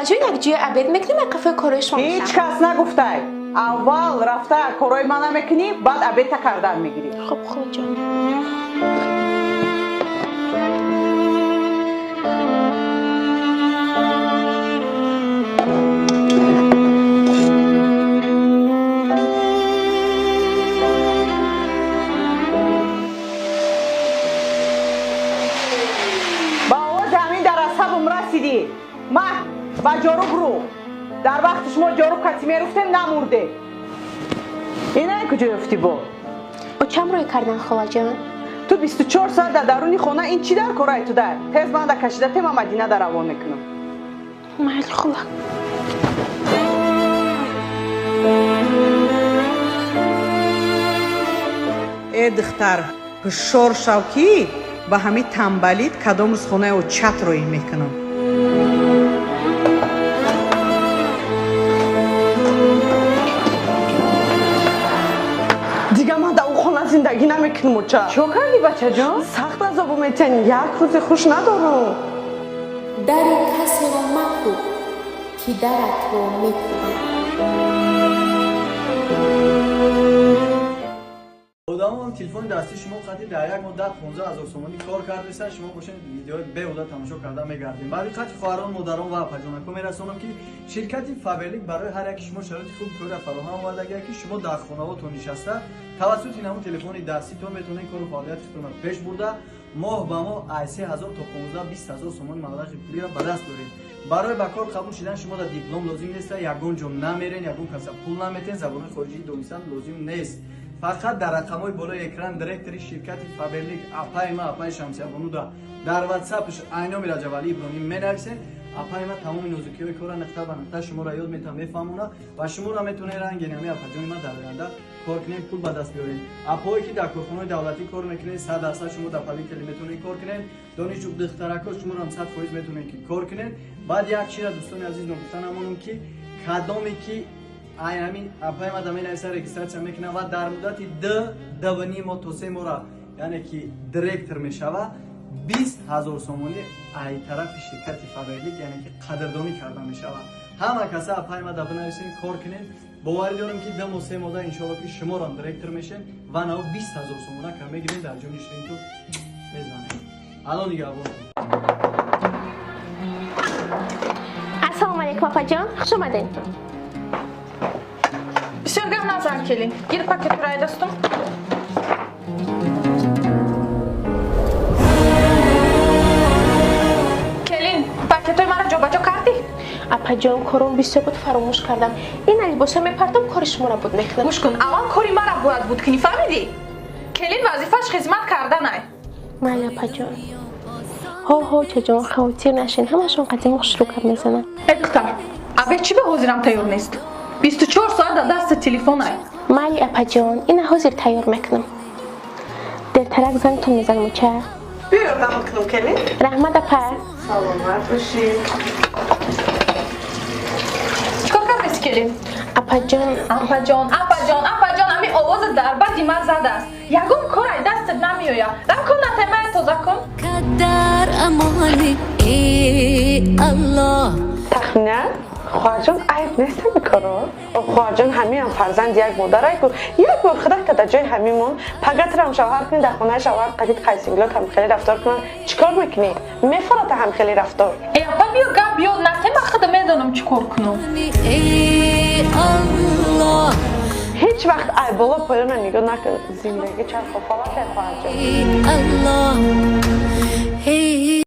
Холаҷон, якҷоя обед мекунем, ё қафои корои шумо Ҳеҷ мешавам? кас нагуфтай. Аввал рафта корои мана мекунӣ, баъд обедта кардан мегирӣ. Хуб, холаҷон. Ба овози ҳамин дар асабам расидӣ. Ма ба ҷоруб рӯ. Дар вақти шумо ҷоруб кати меруфтем, намурдем. Инае куҷо ёфтӣ бо? Очам рӯй кардан, холаҷон. Ту 24 соат дар даруни хона, ин чӣ дар кораи ту дар? Тез манда кашида тема, Мадина дар равон мекунам. Майли, хола. Э духтар, ҳушёр шав, ки ба ҳамин тамбалит кадом рӯз хонаи очат роӣ мекунам. Дигар ман дар ӯ хона зиндагӣ намекунам, оча. Чо кардӣ, бачаҷон? Сахт азобу метиҳан, як рӯзи хуш надорам. Дари касеро макӯб, ки даратро мекӯбад. Одамон телефони дастии шумо қати дар як моҳ 10-15 ҳазор сомонӣ кор кардеса, шумо бошед, видеои беҳуда тамошо карда мегардем. Ба диққати хоҳарон, модарон ва апаҷонако мерасонам, ки ширкати Фаберлик барои ҳар яки шумо шароити хуби корро фароҳам овардагия, ки шумо дар хонаҳотон нишаста тавассути намун телефони даститон метавонед кору фаъолияти худтонро пеш бурда, моҳ ба моҳ аз 3000 то 15-20 ҳазор сомони маблағи пулиро ба даст доред. Барои ба кор қабул шудан шумо дар диплом лозим нест, ягон ҷо намерен, ягон каса пул наметен, забони хориҷӣ донистан лозим нест. Фақат дар рақамҳои болои экран директори ширкати Фаберлик, апаи ма, апаи Шамсиябонуда, дар ватсапш айноми Раҷабалӣ Иброҳим менависед. Апаи ма тамоми нозукиҳои корра нуқта ба нуқта шуморо ёд метавон, мефаҳмона ва шуморо метавонед ранги нами апаҷони ма дар оянда кор кунед, пул ба даст биёред. Апое ки дар корхонаҳои давлатӣ кор мекунед, 100% шумо дар Фаберлик метавонед кор кунед. Донишҷӯ духтарако, шуморо 100% метавонед ки кор кунед. Баъд як чиза, дӯстони азиз, ногуфта намонам, ки кадоме ки ай ҳамин апаи ма да менависа, регистрация мекунад ва дар муддати 2-2,5 моҳ то 3 моҳра, яъне ки директор мешава, 20 000 сомонӣ ай тарафи ширкати Фаберлик, яъне ки қадрдонӣ карда мешавад. Ҳама каса апаи ма да бинависед, кор кунед. Боварӣ дорем, ки 2 моҳ, 3 моҳда, иншоалло, ки шуморам директор мешем ва нао 20 000 сомона кам мегирем, дар ҷони ширинту мезанем. Алло нигаҳбонтон. Ассалому алайкум, апаҷон, хуш омадед. Бисёр гап назан, келин. Гир пакетро ай дастум. Келин, пакетои маро ҷобаҷо кардӣ? Апаҷон, кором бисёр буд, фаромӯш кардам. Ин либосо мепартом, кори шуморо буд мекунам. Гӯш кун, аввал кори мара бояд буд кунӣ, фаҳмидӣ? Келин вазифааш хизмат карданай. Майли, апаҷон. Ҳо, ҳо, чаҷон, хавотир нашин, ҳамашон қадиму хушрӯ гап мезананд. Э духтар, абе чӣ ба ҳозирам тайёр нест? 24 соат дар дасти телефонай. Майли, апаҷон, ина ҳозир тайёр мекунам. Дертарак зангтон мезанам, уча. Биё, ёрдам кунам, келин. Раҳмат, апа. Саломат бошӣ. Чикор кардеси, келин? Апаҷон. Апаҷон, апаҷон, апаҷон, ҳамин овоза дар бади ман задааст. Ягон кор ай дастат намеояд. Рам кун, мая тоза кун. Дар амони, эй Аллоҳ. Тахминан, хоҳарҷон, айб нест ҳами коро? Хоҳарҷон, ҳамиам фарзанди як модарай ку. Як бор худак дар ҷои ҳамимон, пагатрам шавҳар кунӣ, дар хонаи шавҳар қадид қайсингилот ҳам хеле рафтор кунанд, чӣ кор мекунӣ? Мефората ҳам хеле рафтор. Э апа, биё, гап ёд насе, ман худам медонам чӣ кор кунам. Эй Аллоҳ. Ҳеҷ вақт ай боло поёна нигоҳ накун, зиндагӣ чарху фалак, хоҳарҷон. Аллоҳ, эй.